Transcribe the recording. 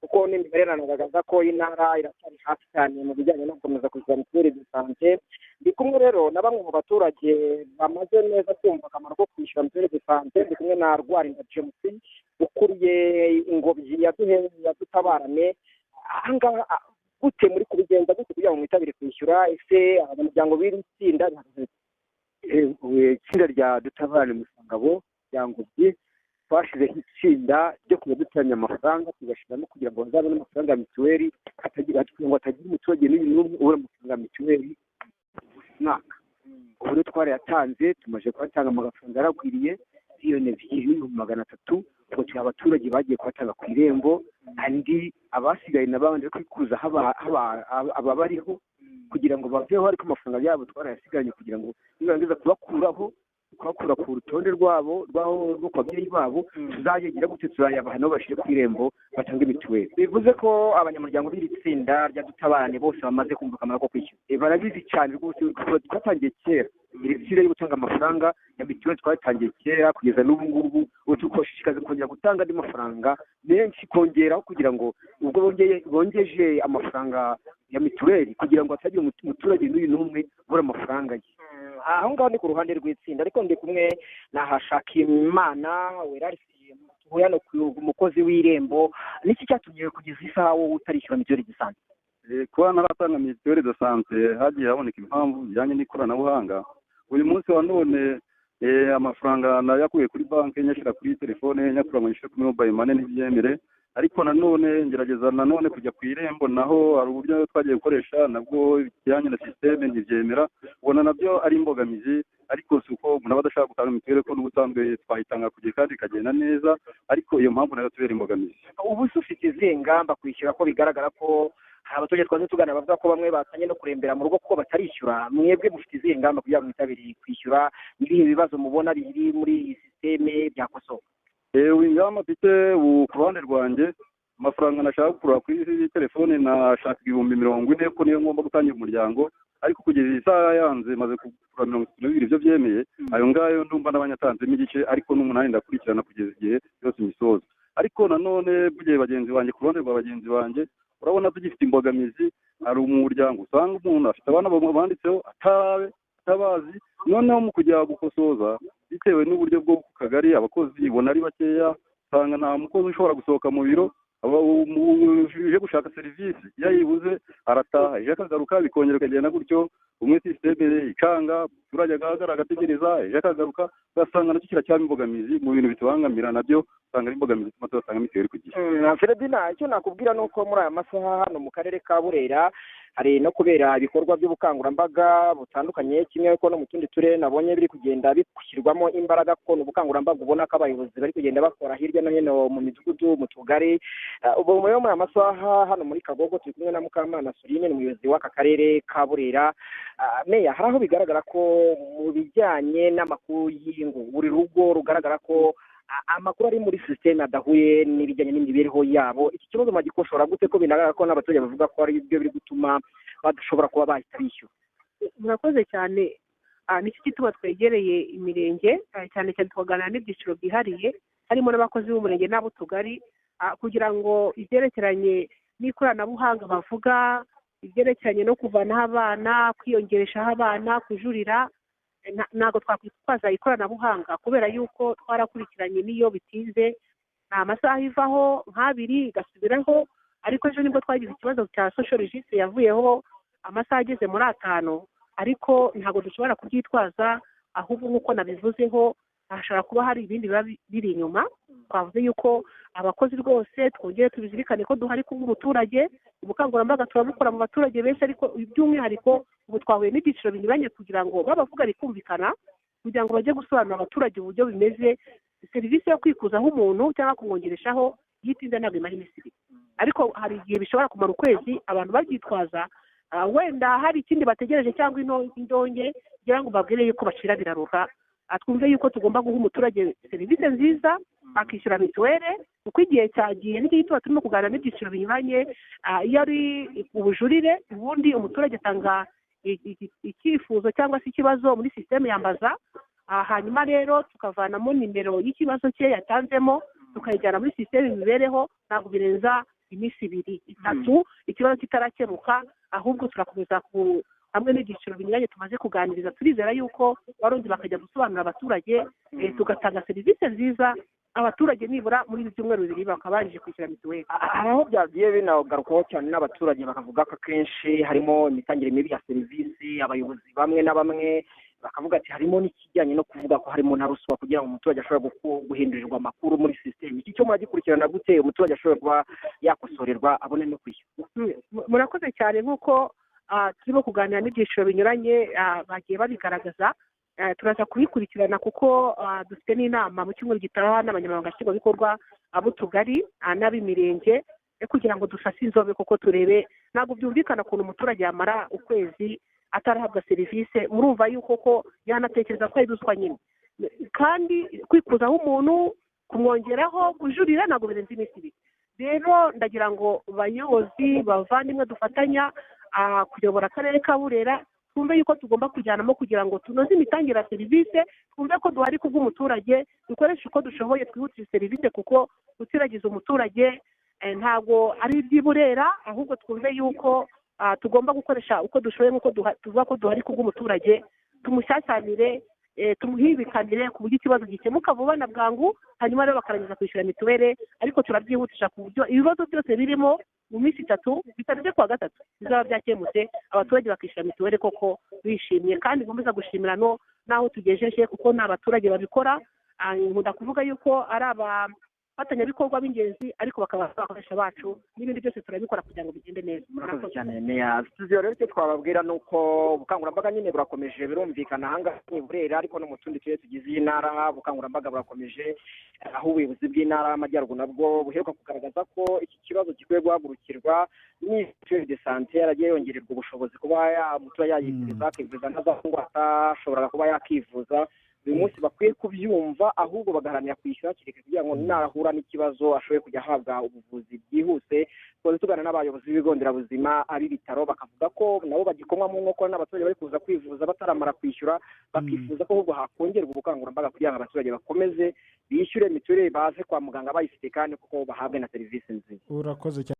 Kuko n'imibare iranagaragaza ko intara iracyari hasi cyane mu bijyanye no gukomeza kwishyura mutuelle de santé. Ndi kumwe rero na bamwe mu baturage bamaze neza kumva akamaro ko kwishyura mutuelle de santé. Ndi kumwe na Rwarinda James, ukuriye ingobyi ya Dutabarane. Ahangaha gute muri kubigenza gute kugira ngo mwitabire kwishyura? Ese abanyamuryango b'iri tsinda bihagaze bite? Itsinda rya Dutabarane Musangabo rya Ngobyi, twashyizeho itsinda ryo kujya duteranya amafaranga, tugashyiramo kugira ngo bazabone amafaranga ya mituweli, kugira ngo hatagira umuturage n'uyu n'umwe ubura amafaranga ya mituweli buri mwaka. Ubu rero twarayatanze, tumaze kuyatanga, amafaranga yaragwiriye, 2,300,000. Ubwo turi abaturage bagiye kuyatanga ku Irembo, andi abasigaye n'abandi bari kwikuza ababariho kugira ngo baveho, ariko amafaranga yabo twarayasigaranye kugira ngo nibarangiza kubakura ku rutonde rwabo rw'aho rwo ku babyeyi babo, tuzayagira gute? Tuzayabaha nabo bashyire ku Irembo batange mituweli. Bivuze ko abanyamuryango b'iri tsinda rya Dutabarane bose bamaze kumva akamaro ko kwishyura? Barabizi cyane rwose, kuva twatangiye kera iri tsinda ryo gutanga amafaranga ya mituweli, twatangiye kera kugeza n'ubu ngubu. Ubu tukabashishikariza kongera gutanga andi mafaranga menshi, kongeraho kugira ngo ubwo bongeje amafaranga ya mituweli, kugira ngo hatagira umuturage n'uyu n'umwe ubura amafaranga ye. Aho ngaho ni ku ruhande rw'itsinda, ariko ndi kumwe na Hashakimana Werarisi, tuhuye hano ku umukozi w'Irembo. Niki cyatumye kugeza isaha wowe utarishyura mutuelle de santé? Kuba ntaratanga mutuelle de santé, hagiye haboneka impamvu zijyanye n'ikoranabuhanga. Uyu munsi wa none amafaranga nayakuye kuri banki nyashyira kuri telefone, nyakura ngo nyishyure kuri mobile money ntibyemere. Ariko nanone ngerageza nanone kujya ku Irembo, naho hari uburyo twagiye gukoresha nabwo bijyanye na système ntibyemera. Ubona nabyo ari imbogamizi, ariko si uko umuntu aba adashaka gutanga mituweli, ko n'ubusanzwe twayitanga ku gihe kandi ikagenda neza, ariko iyo mpamvu nayo tubera imbogamizi. Ubu se ufite izihe ngamba kwishyura, ko bigaragara ko hari abaturage twaze tugana bavuga ko bamwe batangiye no kurembera mu rugo kuko batarishyura? Mwebwe mufite izihe ngamba kugira ngo mwitabire kwishyura? Ni ibihe bibazo mubona biri muri iyi système byakosoka? Ingamba mfite ubu ku ruhande rwanjye, amafaranga nashaka kugura kuri telefone nashaka 40,000, ko niyo ngomba gutangira umuryango, ariko kugeza iyi saha yanze. Maze kugura 32 byo byemeye. Ayo ngayo ndumva n'abanyatanzemo igice, ariko n'umunani ndakurikirana kugeza igihe yose imisozo. Ariko nanone bugiye bagenzi banjye, ku ruhande rwa bagenzi banjye, urabona tugifite imbogamizi. Hari umuryango usanga umuntu afite abana banditseho atarabe, atabazi. Noneho mu kujya gukosoza, bitewe n'uburyo bwo ku kagari, abakozi ubona ari bakeya, usanga nta mukozi ushobora gusohoka mu biro. Uje gushaka serivisi iyo ayibuze arataha, ejo akagaruka, bikongera bikagenda gutyo. Umwe système ikanga, umuturage agahagarara agategereza, ejo akagaruka, ugasanga nacyo kiracyaba imbogamizi mu bintu bitubangamira. Nabyo usanga ari imbogamizi ituma tudatanga mituweli ku gihe. Feredina, icyo nakubwira ni uko muri aya masaha hano mu karere ka Burera hari no kubera ibikorwa by'ubukangurambaga butandukanye, kimwe ko no mu tundi turere nabonye biri kugenda bishyirwamo imbaraga, kuko ni ubukangurambaga ubona ko abayobozi bari kugenda bakora hirya no hino mu midugudu, mu tugari. Ubu muri aya masaha hano muri Kagogo turi kumwe na Mukamana Sorine, ni umuyobozi w'aka karere ka Burera. Meya, hari aho bigaragara ko mu bijyanye n'amakuru y'ingo, buri rugo rugaragara ko amakuru ari muri système adahuye n'ibijyanye n'imibereho yabo. Iki kibazo mwagikoshora gute, ko binagaragara ko n'abaturage bavuga ko ari byo biri gutuma badashobora kuba bahita bishyura? Murakoze cyane. Nicyo gituma twegereye imirenge, cyane cyane tukaganira n'ibyiciro byihariye, harimo n'abakozi b'umurenge n'ab'utugari, kugira ngo ibyerekeranye n'ikoranabuhanga bavuga, ibyerekeranye no kuvanaho abana, kwiyongereshaho abana, kujurira, ntabwo twakwitwaza ikoranabuhanga, kubera yuko twarakurikiranye n'iyo bitinze nta masaha ivaho nk'abiri igasubiraho. Ariko ejo nibwo twagize ikibazo cya social register yavuyeho amasaha ageze muri 5, ariko ntabwo dushobora kubyitwaza. Ahubwo nk'uko nabivuzeho, hashobora kuba hari ibindi biba biri inyuma. Twavuze yuko abakozi rwose twongere tubizirikane ko duhari kubw'umuturage. Ubukangurambaga turabukora mu baturage benshi, ariko by'umwihariko ubu twahuye n'ibyiciro binyuranye kugira ngo babavuga rikumvikana, kugira ngo bajye gusobanurira abaturage uburyo bimeze. Serivisi yo kwikuzaho umuntu cyangwa kumwongereshaho, iyo itinze ntabwo imara iminsi 2, ariko hari igihe bishobora kumara ukwezi abantu babyitwaza, wenda hari ikindi bategereje cyangwa indonke. Kugira ngo babwire yuko bacira biraruha. Twumve yuko tugomba guha umuturage serivisi nziza, akishyura mituweli uko igihe cyagiye. Nicyo gituma turimo kuganira n'ibyiciro binyuranye. Iyo ari ubujurire, ubundi umuturage atanga icyifuzo cyangwa se ikibazo muri système Yambaza. Hanyuma rero tukavanamo nimero y'ikibazo cye yatanzemo, tukayijyana muri système Imibereho. Ntabwo birenza iminsi 2 3 ikibazo kitarakemuka, ahubwo turakomeza hamwe n'ibyiciro binyuranye tumaze kuganiriza. Turizera yuko barundi bakajya gusobanurira abaturage, tugatanga serivisi nziza abaturage nibura muri ibi byumweru 2 bakaba barangije kwishyura mituweli. Hari aho byagiye binagarukaho cyane n'abaturage bakavuga ko akenshi harimo imitangire mibi ya serivisi, abayobozi bamwe na bamwe bakavuga ati harimo n'ikijyanye no kuvuga ko harimo na ruswa kugira ngo umuturage ashobore guhindurirwa amakuru muri sisiteme. Iki cyo muragikurikirana gute, umuturage ashobora kuba yakosorerwa abone no kwishyura? Murakoze cyane. Nk'uko turimo kuganira n'ibyiciro binyuranye bagiye babigaragaza, turaza kubikurikirana kuko dufite n'inama mu cyumweru gitaha n'abanyamabanga nshingwabikorwa ab'utugari n'ab'imirenge kugira ngo dusase inzobe, kuko turebe ntabwo byumvikana ukuntu umuturage yamara ukwezi atarahabwa serivisi. Murumva yuko ko yanatekereza ko ari ruswa nyine, kandi kwikuzaho umuntu, kumwongeraho, kujurira ntabwo birenze iminsi 2. Rero ndagira ngo bayobozi bavandimwe dufatanya kuyobora akarere ka Burera, twumve yuko tugomba kujyanamo kugira ngo tunoze imitangire ya serivisi, twumve ko duhari kubw'umuturage, dukoreshe uko dushoboye twihutishe serivisi, kuko gutiragiza umuturage ntabwo ari iby'i Burera, ahubwo twumve yuko tugomba gukoresha uko dushoboye nk'uko tuvuga ko duhari kubw'umuturage, tumushyashyanire, tumuhibikanire ku buryo ikibazo gikemuka vuba na bwangu, hanyuma rero bakarangiza kwishyura mituweli. Ariko turabyihutisha ku buryo ibibazo byose birimo mu minsi 3 bitarenze kuwa 3 bizaba byakemutse, abaturage bakishyura mituweli koko bishimye. Kandi nkomeza gushimira no n'aho tugejeje, kuko ni abaturage babikora. Nkunda kuvuga yuko ari abafatanyabikorwa b'ingenzi, ariko bakaba abakoresha bacu, n'ibindi byose turabikora kugira ngo bigende neza. Murakoze cyane Meya. Studio rero icyo twababwira ni uko ubukangurambaga nyine burakomeje, birumvikana ahangaha ni Burera ariko no mu tundi turere tugize iyi ntara ubukangurambaga burakomeje, aho ubuyobozi bw'intara y'Amajyaruguru nabwo buheruka kugaragaza ko iki kibazo gikwiye guhagurukirwa, mituweli de sante yaragiye yongererwa ubushobozi kuba umuturage yayivuriza akivuza ntaza atashoboraga kuba yakivuza. Uyu munsi bakwiye kubyumva, ahubwo bagaharanira kwishyura hakiri kare kugira ngo nahura n'ikibazo ashobore kujya ahabwa ubuvuzi bwihuse. Twari tugana n'abayobozi b'ibigo nderabuzima ab'ibitaro bakavuga ko nabo bagikomwa mu nkokora n'abaturage bari kuza kwivuza bataramara kwishyura, bakifuza ko ahubwo hakongerwa ubukangurambaga kugira ngo abaturage bakomeze bishyure mituweli, baze kwa muganga bayifite kandi kuko bahabwe na serivisi nziza. Urakoze cyane.